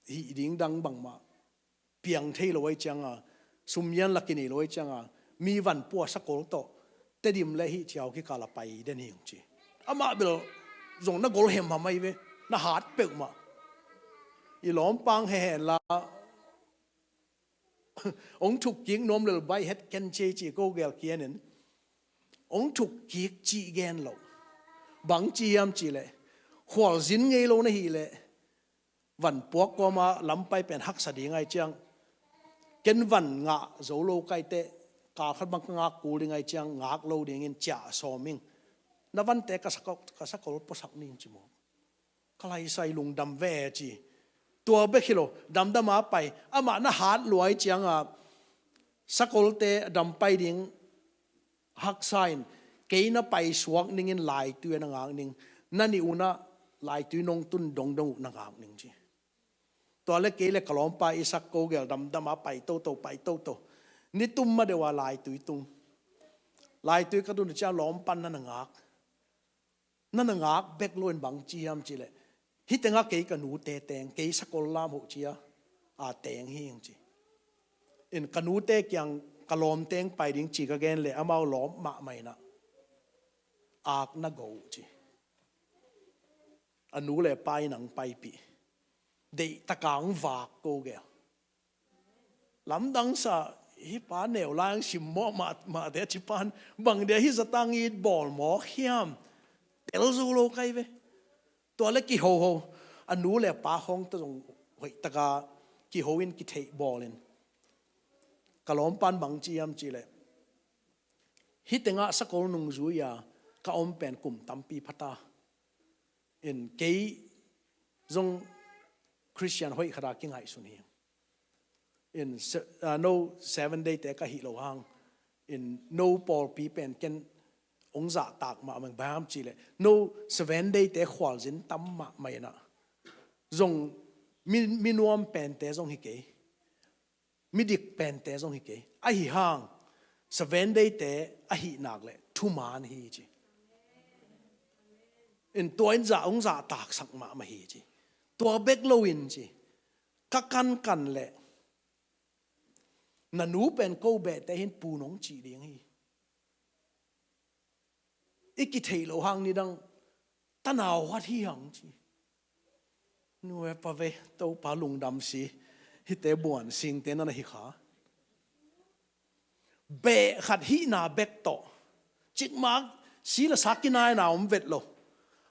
Hih ding dang bangmah piang thei lo ahi cianga, sum yan la kinei lo ahi cianga, mi van pua sakol tawh Tedim le hih ciau kikal a pai den hi ing ci. Amah bel zong na gol hemham ahi ve, na hat peuhmah. I lawmpang hehenla hong thuk kik nuam lel bai het ken ci ei ci ko gel kianin. Hong thuk kik cih gen lo. Bang ci hiam cih leh, khualzin ngei lo na hih leh, van puak kawma lampai pen haksa ding ahi ciang, ken van ngah zo lo kaite, kal khat bang ka ngak kul ding ahi ciang ngak lo dingin ciah sawm ing. Na vante ka sakol, ka sakol puasak ning ci maw. Ka laisai lungdam ve ci. Tua bek hi lo, damdam a pai. Amah na hat luai cianga, sakolte dam pai ding haksa in, kei na pai suak ningin laitui a na ngak ning. Na nih unah laitui nong tun dongdong uh na ngak ning ci. Tua le kei le ka lawmpa Isak ko gel damdam a pai toto, pai toto. Ni tum ma deuh a laitui tung. Laitui ka tun ciang lawmpan na na ngak. Na na ngak bek lo in bang ci hiam cih leh, hih tengah kei ka nute teng, kei sakol lam hoh cia a teng hi ing ci. In ka nute kiang ka lawm teng pai ding ci ka gen leh amau lawm mahmah inah ak na go uh ci. A nu le pa in ang paipih. Deih taka ang vak ko gel. Lamdang sa, hih pa neu lai ang simmawh mahmahte a ci pan, bang dia hih zatang it bawl mawk hiam? Tel zo lo kai ve. Tua le kihoho, a nu le pa hong ta zong hoihtaka kiho in kitheih bawlin. Ka lawmpan bang ci hiam cih leh, hih tengah sakol nungzui a ka om pen kum tampi phata. In kei zong Christian hoih khata kingaihsun hi. In se-, ah, no Seven Day te ka hih lo hang. In no pawlpi pen ken ong zahtak mahmah bang hiam cih leh, no Seven Day te khualzin tam mahmah inah. Zong mi, mi nuam pente zong hi kei. Midik pente zong hi kei. Ahi hang, Seven Day te ahi nak leh thuman hi ci. In tua in zah, ong zahtaksak mahmah hi ci. Tua bek lo in ci. Ka kankan leh, na nu pen ko behte hin pu nong cih ding hi. I kitheih loh hang nidang tanau khat hi hang ci. Nu e pa ve, Topa lungdam si, hihte buan singte na na hi kha. Beh khat hihna bek tawh, cikmak si le sa kinaina om vet lo.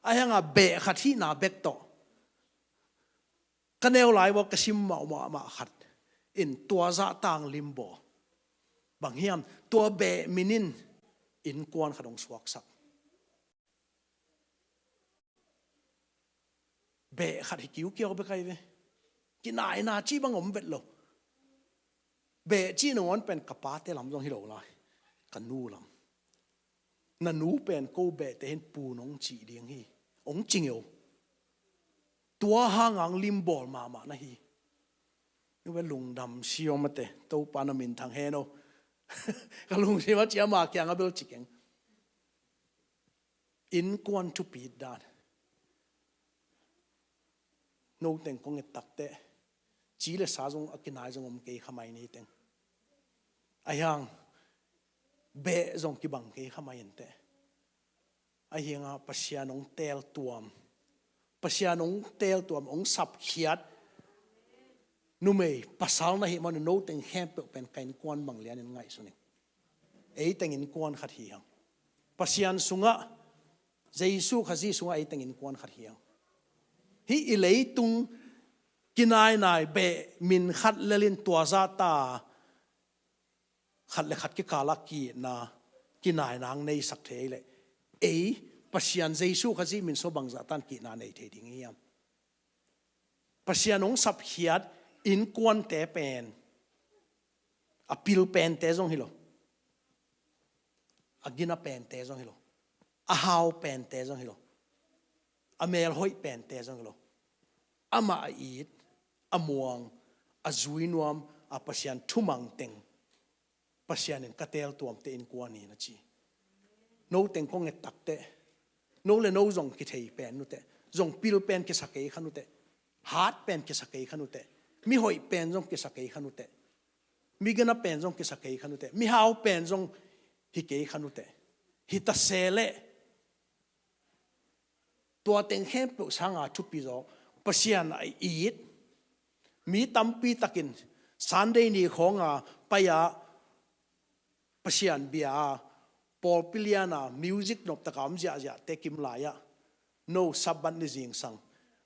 Ahi hanga beh khat hihna bek tawh ka neu lai bawk ka sim mahmah khat in tua zahtak limbaw. Bang hiam, tua beh min in innkuan khat hong suaksak. Beh khat hi kiukiau bek ahi ve. Kinaina cih bang om vet lo. Beh cih nangawn pen ka pate lam zong hi lo lai. Ka nu lam. Na nu pen ko behte hin pu nong cih ding hi. Ong cing eo. Tua hang ang limbawl mahmah na hi. Nu e lungdam si om mate, Topa na minthang hen o. Ka lungsim a cia ma kiang a bel ci keng. Innkuan thupit dan. No teng kong et takte, ci le sa zong a kinai zong om kei kha mai ni teng. Ahi hang, beh zong kibang kei kha mai inteh. Ahi hanga Pasian hong tel tuam. Pasian hong tel tuam, hong sapkhiat. Numei, pasal na hih man no teng khempeuh pen ka innkuan bang lianin ngaihsun ing. Ei teng innkuan khat hi hang. Pasian sungah, Jesu Khazih sungah ei teng innkuan khat hi hang. Hih i leitung kinainai beh min khat lelin tua zahta khat le khat kikala ki-itna, kinaina ang neisak thei leh, ei Pasian Jesu Khazih min sua bangzah tan ki-itna nei thei ding hiam? Pasian hong sapkhiat innkuante pen, a pil pente zong hi lo. a gina pente zong hi lo, a hau pente zong hi lo, a melhoih pente zong hi lo. Amah a it, a muang, a zui nuam a Pasian thumang teng Pasian in ka teel tuamte innkuan hi na ci. No teng kong et takteh, no le no zong kithei pen nuteh, zong pil pen kisa kei kha nuteh, hat pen kisa kei kha nuteh, mihoih pen zong kisa kei kha nuteh, migana pen zong kisa kei kha nuteh, mihau pen zong hi kei kha nuteh, hi ta se leh tua teng khempeuh sanga thupi zaw Pasian a it. Mi tampi takin Sunday ni khawnga pai-a Pasian bia-a pawlpi liana music noptaka om ziahziahte kim lai-ah no Sabbath ni zingsang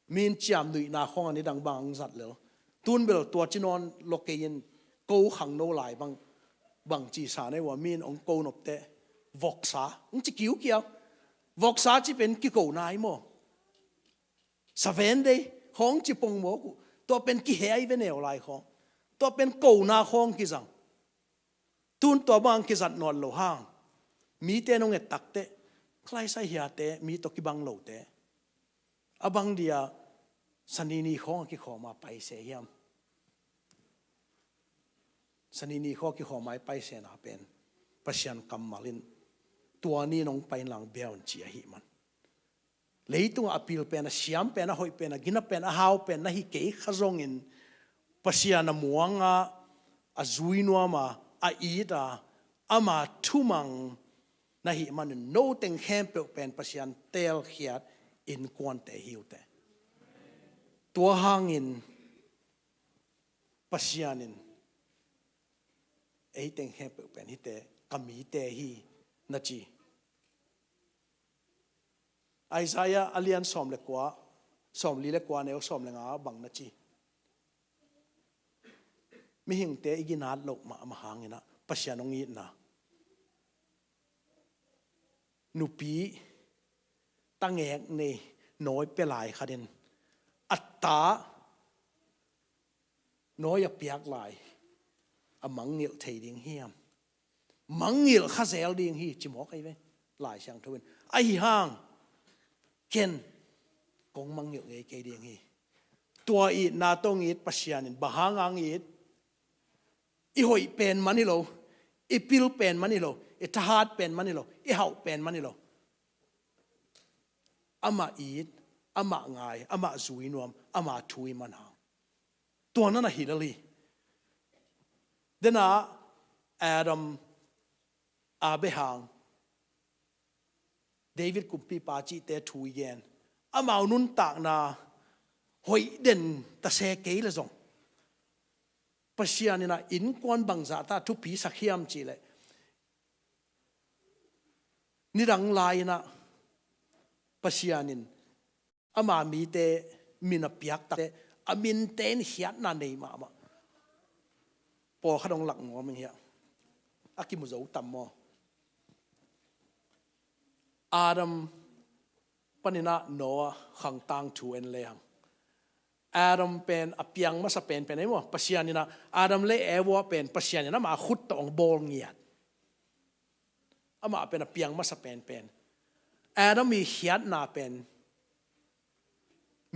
min ciam nuihna khawnga nidang bang ang zat lel. Tun bel tua ci nawn lo kei in ko khang no lai bang, bang ci sa nei uh a, min ong ko nopte voksa ong ci kiukiau. Voksa ci pen kiko nai maw? Saven dei khawng ci pong mawk uh. Tua pen kihei ve neu lai khawng, tua pen kona khawng kizang. Tun tua bang kizat nawn lo hang, mite nong et takteh, khlaisai hiate mi tawh kibang lote a bang dia Sanini khawng a kikhawma paise hiam? Sanini khaw kikhawma i paisena pen Pasian kammal in tua ni nong pai inlang bia un ci ahi man. Leitungah a pil pen, a siam pen, a hoih pen, a gina pen, a hau pen na hi kei kha zongin Pasian a muanga, a zui nuama, a ita, ama thumang na hih manin no teng khempeuh pen Pasian teelkhiat innkuante hi uh teh. Tua hangin Pasian in ei teng khempeuh pen hihte ka mite hi na ci. Isaiah a lian sawm le kua, sawmli le kua neu sawm le nga bang na ci? Mihingte i ginat loh mahmah hangin ah Pasian hong itna, nupi tangek nei nawi pia lai khatin a ta nawi a piak lai a mangngilh thei ding hiam? Mangngilh kha zel ding hi ci mawk ahi ve Lai Siangtho in. Ahi hang ken kong mangngilh ngei kei ding hi. Tua itna tawh hong it Pasian in bang hang hong it? I hoih pen man hi lo, i pil pen man hi lo, i thahat pen man hi lo, i hauh pen man hi lo. Amah it, amah ngai, amah zui nuam, ama thu i man hang. Tua na na hi lel hi. Dena Adam, Abraham, David kumpipa cihte thu i gen. Amau nuntakna hoih den ta se kei le zong Pasian in ah innkuan bangzah ta thupi sak hiam cih leh nidang lai-in ah Pasian in ama mite min a piak takteh a minte in khiatna nei mahmah. Pawlkhat hong lak nuam ing hiah, a kimu zo tam maw? Adam panin ah Noah khang tangthu en lehang Adam pen a piang masa penpen ahi maw? Pasian in ah Adam le Eva pen Pasian in amah khut tawh hong bawl ngiat. Amah pen a piang masa penpen. Adam i khiatna pen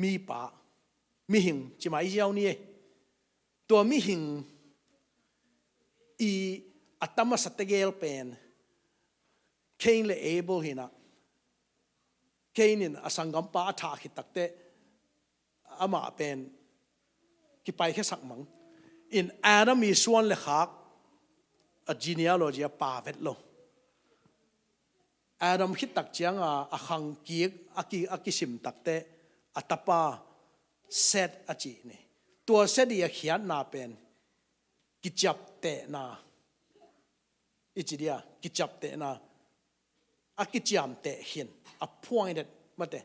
mipa, mihing ci mai ziau ni e. Tua mihing i a ta masa tegel pen Cain le Abel hi-in ah, Cain in a sanggampa a thah khit takteh amah pen kipaikhiasak mang in Adam i suan le khak, a genealogy a pa vet lo. Adam khit tak cianga a khang kik a ki, a kisim takteh a tapa Seth a cih ni. Tua Seth i a khiatna pen kiciaptehna i ci dia, kiciaptehna, a kiciamteh khin, appointed mate,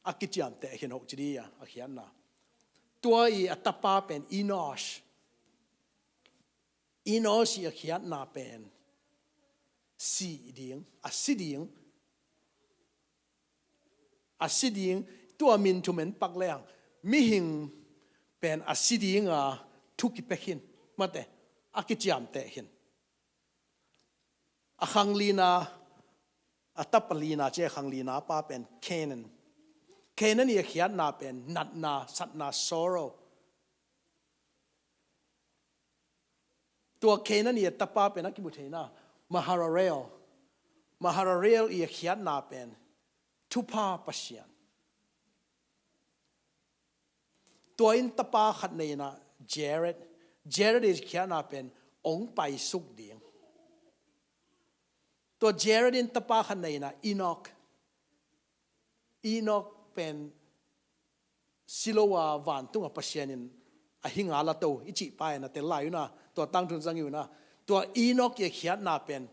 a kiciamteh khin hoh ci dia a khiatna. Tua i a tapa pen Enosh. Enosh i a khiatna pen si ding, a si ding, a si ding, tua min thumen pak lehang mihing pen a si dinga thu kipia khin mate, a kiciamteh khin. A khang lina, a tapa lina ci a, khang lina pa pen Canaan. Canaan i a khiatna pen natna, satna, sorrow. Tua Canaan i a tapa pen a kimu theina Mahalalel. Mahalalel i a khiatna pen thupha Pasian. Tua in tapa khat nei ina Jared. Jared i khiatna pen ong paisuk ding. Tua Jared in tapa khat nei ina Enoch. Enoch pen si lo a vantung a Pasian in a hinga la to i cih pa ina tel lai una, tua tangthu zang i una. Tua Enoch i a khiatna pen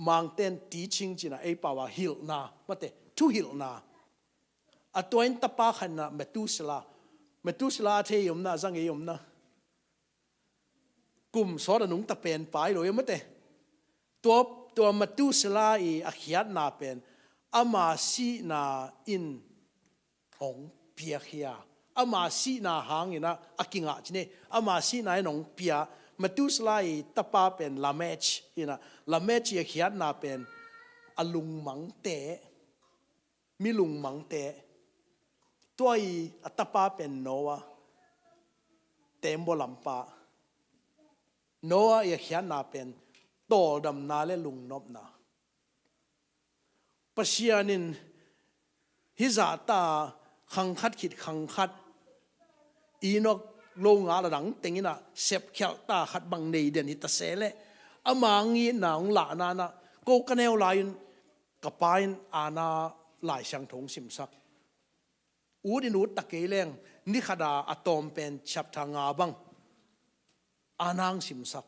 Mangten teaching ci ina, ei pau a hilhna, mate, thuhilhna. A tua in tapa khat ina Methuselah. Methuselah a thei i omna, zang i omna. Kum sawt a nungta pen pai lo i om mate. Tua, tua Methuselah i a khiatna pen ama sihna in ong piak hi a. Ama sihna hang ina a kingah ci ni. Ama sihna in ong pia. Methuselah i tapa pen Lamech ina. Lamech i a khiatna pen a lungmangte, mi lungmangte. Tua i a tapa pen Noah, tembaw lampa. Noah i a khiatna pen tawldamna le lungnopna. Pasian in hih zahta khang khat khit khang khat, Enoch lo ngah la dang teng ina sepkhialh ta khat bang nei den hi ta se leh, ama ngitna ong lahna ina, ko ka neu lai in ka pa in ana Lai Siangtho ong simsak. Ut in ut ta kei leng, ni khat a a tawm pen chapter nga bang ana ong simsak.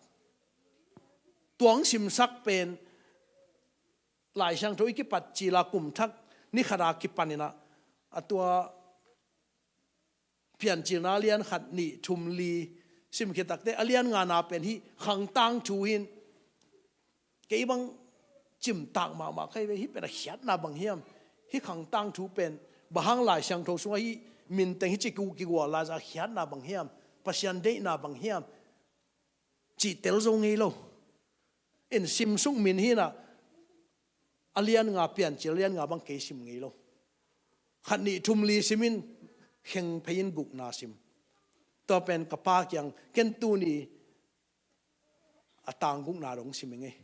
Tua ong simsak pen Lai Siangtho i kipat cil a kum thak ni khat a kipan ina, a tua Piancilna a lian khat, nih, thum, li sim khit takte a lian ngana pen hih khang tangthu hi in, kei bang cimtak mahmah ka hi ve. Hih pen a khiatna bang hiam? Hih khang tangthu pen bang hang Lai Siangtho sungah hih min teng hih ci kigual lai zah a khiatna bang hiam? Pasian deihna bang hiam? Cih tel zo ngei lo. In simsuk min hi ina, a lian nga, Piancil a lian nga bang kei sim ngei lo. Khat, nih, thum, li sim in, kheng phei in gukna sim. Tua pen ka pa kiang, ken tuni a tang gukna dong sim ing ei,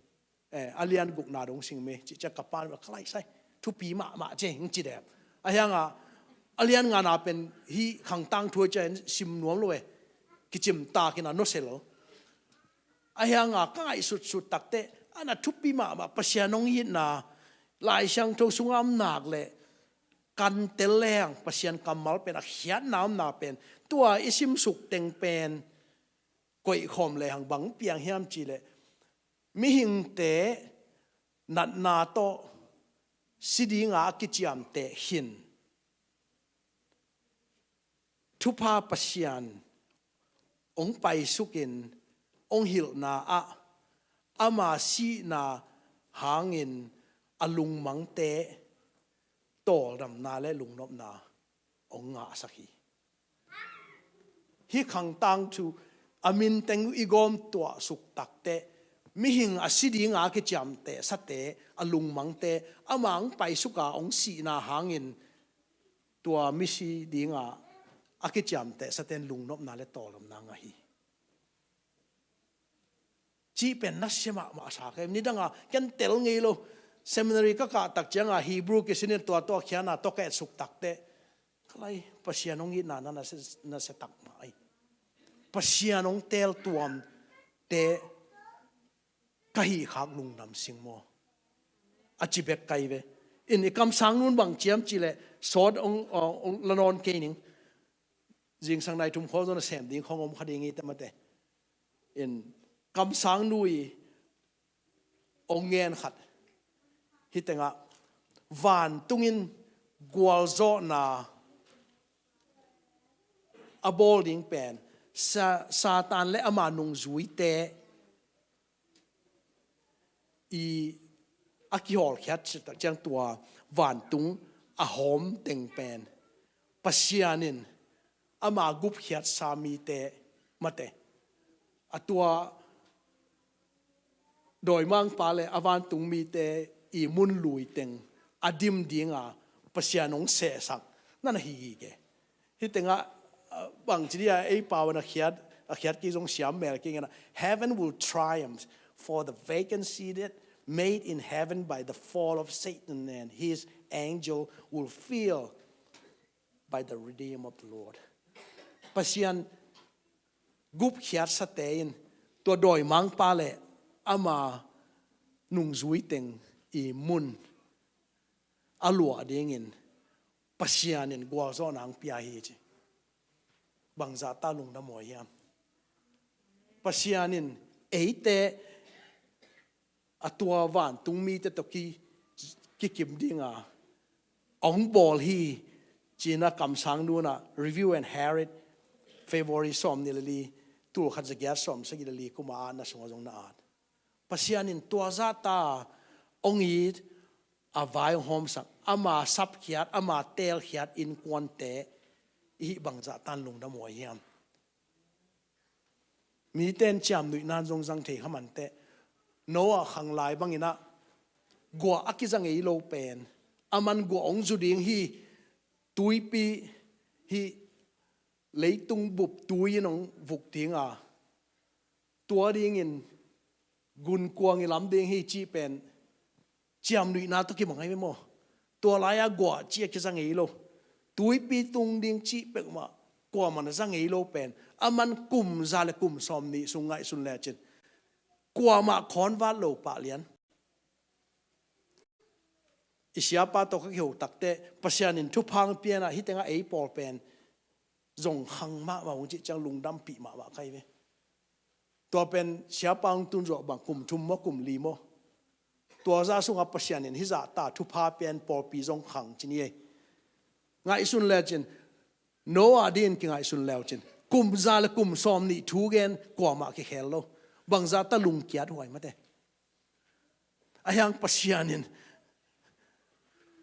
eh, a lian gukna dong sim ing ei, ci ciang ka pa in, ka lai sai, thupi mahmah ci ing ci dep. A hiang a, a lian ngana pen hih khang tangthu a ci a, sim nuam lo e, kicimtak ina nusia lo. A hiang a ka ngaihsutsut takte, a na thupi mahmah Pasian ong itna, Lai Siangtho sungah om nak leh, kan tel leng Pasian kammal pen a khiatna omna pen, tua i simsuk teng pen koihkhawm lehang bang piang hiam cih leh, mihingte natna tawh si dinga a kiciamteh khin, thupha Pasian ong paisuk in ong hilhna ah, ama sihna hangin a lungmangte tawldamna le lungnopna ong ngahsak hi. Hih khang tangthu a min teng i gawm tuahsuk takte, mihing a si dinga a kiciamteh sate, a lungmangte, ama ong paisuk a ong sihna hangin tua misi dinga a kiciamteh saten lungnopna le tawldamna ngah hi. Cih pen nasia mahmah sa ka hi. Nidanga ken tel ngei lo. Seminary ka kah tak cianga Hebrew kisin in tua tawh khiatna tawh ka etsuk takte, ka lai, Pasian ong itna na nasia, nasia tak mah hi. Pasian ong teel tuamte ka hih khak lungdam sing maw, a ci bek ka hi ve. In i kamsang nu'n bang ci hiam cih leh, sawt ong, ong, ong la nawn kei ning. Zingsang nai thum khawng zong nasem ding khawng om kha ding hi te mate. In kamsang nu i ong ngen khat, hih tengah vantung in gualzawhna a bawl ding pen, Sa-, Satan le ama nungzuite i a kihawlkhiat ciang tua vantung a hawm teng pen, Pasian in ama gupkhiatsa mite mate, a tua Dawimangpa le a vantung mite i mun lui teng a dim dinga Pasian hong sehsak na na hi hi ke. Hih tengah, ah, bangci dia ei pau a khiat, a khiat ki zong siam mel ki ngena. Heaven will triumph for the vacancy that made in heaven by the fall of Satan and his angel will fill by the redeem of the Lord. Pasian gupkhiatsate in tua dawimangpa le ama nungzui teng i mun a luah dingin Pasian in gualzawhna hong pia hi ci. Bangzahta lungdam huai hiam? Pasian in eite a tua vantung mite tawh ki, kikim dinga hong bawl hi, ci-in a kamsang nuna Review and Herald, February sawm nih le li, tul khat za giat sawm sagih le li kuma a na sungah zong na at. Pasian in tua zahta hong it, a vai hong hawmsak, ama sapkhiat, ama teelkhiat innkuante i hih bangzahtan lungdam huai hiam? Mite in ciamnuihna in zong zang thei kha mah inteh. Noah khang lai bangin ah guah a kiza ngei lo pen, a man guah hong zu ding hi, tuipi hi, leitung bup tui in hong vuk dinga, tua dingin gunkuang i lam ding hi cih pen ciamnuihna tawh kibang ahi ve maw? Tua lai-a guah cih a kiza ngei lo, tuipi tung ding cih peuhmah kuamah na za ngei lo pen, a man kum za le kum sawm nih sung ngaihsun lecin kuamah khawnvat lo pah lian. I siapa tawh ka kiho takteh Pasian in thupha hong pia-in ah hih tengah ei pawl pen zong khang mahmah hong cih ciang lungdampih mahmah ka hi ve. Tua pen siapa hong tun zawh bang kum thum maw, kum li maw? Tua zah sungah Pasian in hih zahta thupha pia-in pawlpi zong khang ci ni ei. Ngaihsun lecin, Noah dingin kingaihsun leucin, kum za le kum sawm nih thu gen kuamah kikhel lo. Bangzahta lungkiat huai mate. Ahi hang Pasian in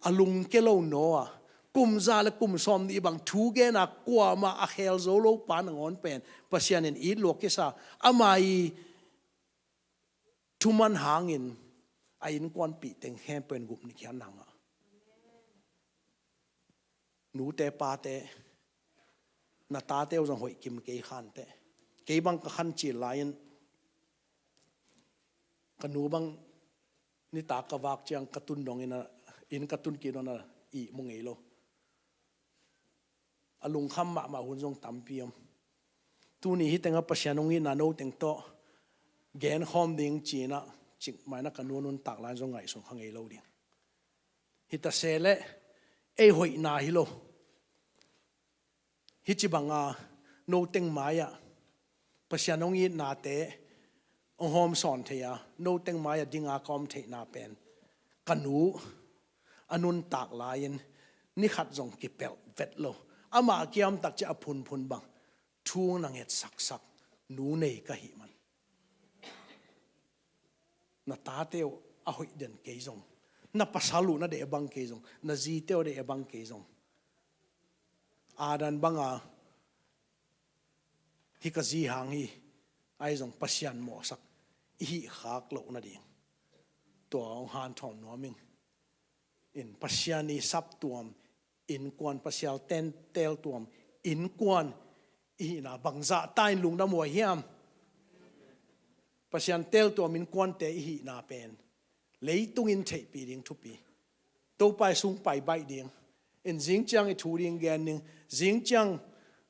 a lungke lo Noah, kum za le kum sawm nih bang thu gen a kuamah a khel zo lo pa nangawn pen Pasian in it luak kisa, ama i thuman hangin a innkuanpih teng khempeuh in gup ni khian nangah. Nute pate, na tate uh zong hoih kim kei khanteh. Kei bang ka khan cil lai-in ka nu bang nitak ka vak ciang ka tun dongin a, inn ka tun kik dongin a ihmu ngei lo. A lungkham mahmah hun zong tampi om. Tuni hih tengah Pasian hong itna no teng tawh genkhawm ding ci-in ah cikmah in ah ka nu a nuntak lai-in zong ngaihsun kha ngei lo ding. Hita se leh ei hoihna hi lo. Hih ci banga no teng mai-ah Pasian hong itnate hong hawmsawn thei a, no teng mai-ah dinga ka om theihna pen ka nu a nuntak lai-in ni khat zong kipelh vet lo. Amah a kiamtak ciah a phunphun bang thu na ngetsaksak nu nei ka hih man. Na tate uh a hoih den kei zong, na pasal uh na deh bang kei zong, na zite uh a deh bang kei zong, Adam banga hih ka zi hang hi, ahi zong Pasian mawhsak i hih khak loh nading tua hong hanthawn nuam ing. In Pasian i saptuam innkuan, Pasian ten teltuam innkuan i hihna bangzahta in lungdam huai hiam? Pasian teltuam innkuante i hihna pen leitung in theihpih ding thupi. Topa i sung pai baih ding. In zing ciang i thu ding gen ding. Zing ciang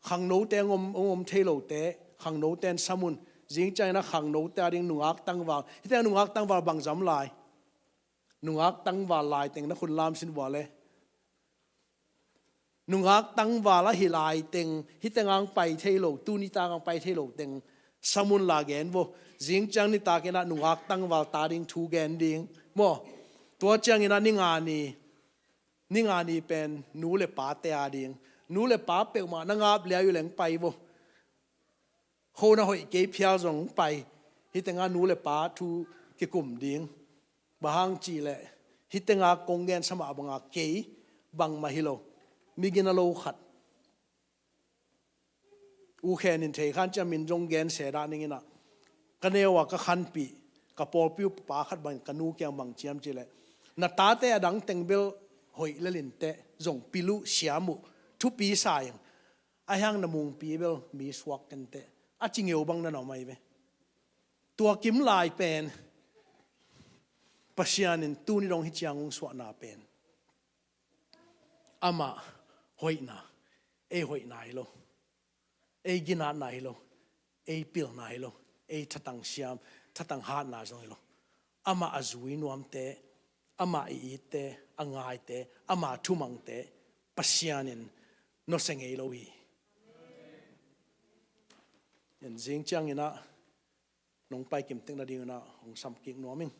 khangnote hong om, hong om thei lote, khangnote in sam un. Zing ciangin a khangnote a ding nungak tangval. Hih teng nungak tangval bang zam lai? Nungak tangval lai teng na khun lam sin vua le. Nungak tangval ahi lai teng, hih teng ang pai thei lo, tuni tak ang pai thei lo teng sam un la gen vo. Zing ciang nitak in ah nungak tangval ta ding thu gen ding maw? Tua ciangin ah ni nga ni, ni nga ni pen nu le pate a ding. Nu le pa peuhmah na ngap liai uh leng pai vo. Kho na hoih kei phial zong pai. Hih tengah nu le pa thu kikum ding. Bang hang cih leh hih tengah kong gensa mah bangah kei bangmah hi lo, migina lo khat. U Khen in thei khan ciah min zong gen se dah ning in ah, ka neu a ka khanpih Ka pawlpi uh pa khat bangin ka nu kiang bang ci hiam cih leh, na tate a dang teng bel hoih lel inteh, zong pil uh, siam uh, thupi sa ing, ahi hang na mungpi bel mi suak kei inteh, a ci ngeu bang na na om ahi ve. Tua kim lai pen Pasian in tuni dong hi ciang hong suahna pen amah hoihna, ei hoihna hi lo, ei ginatna hi lo, ei pilna hi lo, ei thatang siam, thatang hatna zong hi lo. Amah a zui nuamte, amah i itte, a ngaite, amah thumangte Pasian in nusia ngei lo hi. In zing ciangin ah nong pai kim tek nadingin ah hong sam kik nuam ing.